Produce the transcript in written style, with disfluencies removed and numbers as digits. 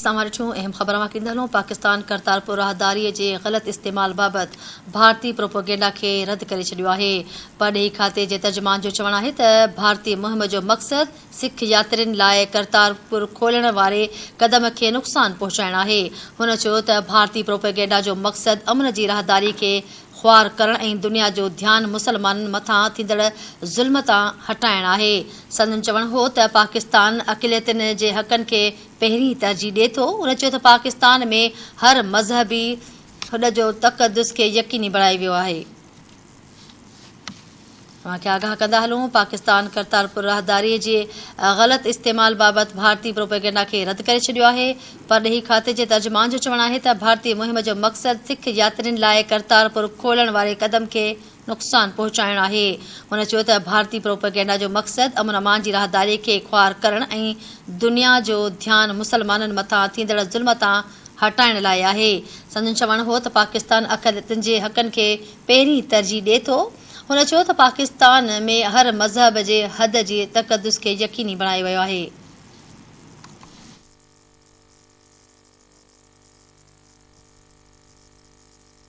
اوهان ڏٺيون اهم خبر اوهان کي ڏيندا هلون پاڪستان ڪرتارپور راهداري جي غلط استعمال بابت ڀارتي پروپوگينڊا کي رد ڪري ڇڏيو آهي. پرڏيهي کاتي جي ترجمان جو چوڻ آهي ته ڀارتي مهم جو مقصد سک ياترين لاء ڪرتارپور کولڻ واري قدم کي نقصان پهچائڻ آهي. هن چيو ته ڀارتي پروپيگينڊا جو مقصد امن جي راهداري کي خوار ڪرڻ ۽ دنيا جو ڌيان مسلمانن مٿان ٿيندڙ ظلم تان هٽائڻ آهي. سندن چوڻ هو ته پاڪستان اقليتن جي حقن کي پهرين ترجيح ڏي ٿو. هن چيو ته پاڪستان ۾ هر مذهبي هڏ جو تقدس کي يقيني بڻايو ويو آهي. اوهان کي آگاهه ڪندا هلون پاڪستان ڪرتارپور راهداري جي غلط استعمال بابت ڀارتي پروپيگنڊا کي رد ڪري ڇڏيو آهي. پرڏيهي کاتي جي ترجمان جو چوڻ آهي ته ڀارتي مهم جو مقصد سک ياترين لاء ڪرتارپور کولڻ واري قدم کي نقصان پهچائڻ آهي. هن چيو ته ڀارتي پروپيگنڊا جو مقصد امن امان جي راهداري کي خوار ڪرڻ ۽ دنيا جو ڌيان مسلمانن مٿان ٿيندڙ ظلم تان هٽائڻ لاء آهي. سندن چوڻ هو ته پاڪستان اقليتن جي حقن کي پهرين ترجيح ڏي ٿو. هن چيو ته پاڪستان ۾ هر مذهب جي حد جي تقدس کي يقيني بڻايو ويو آهي.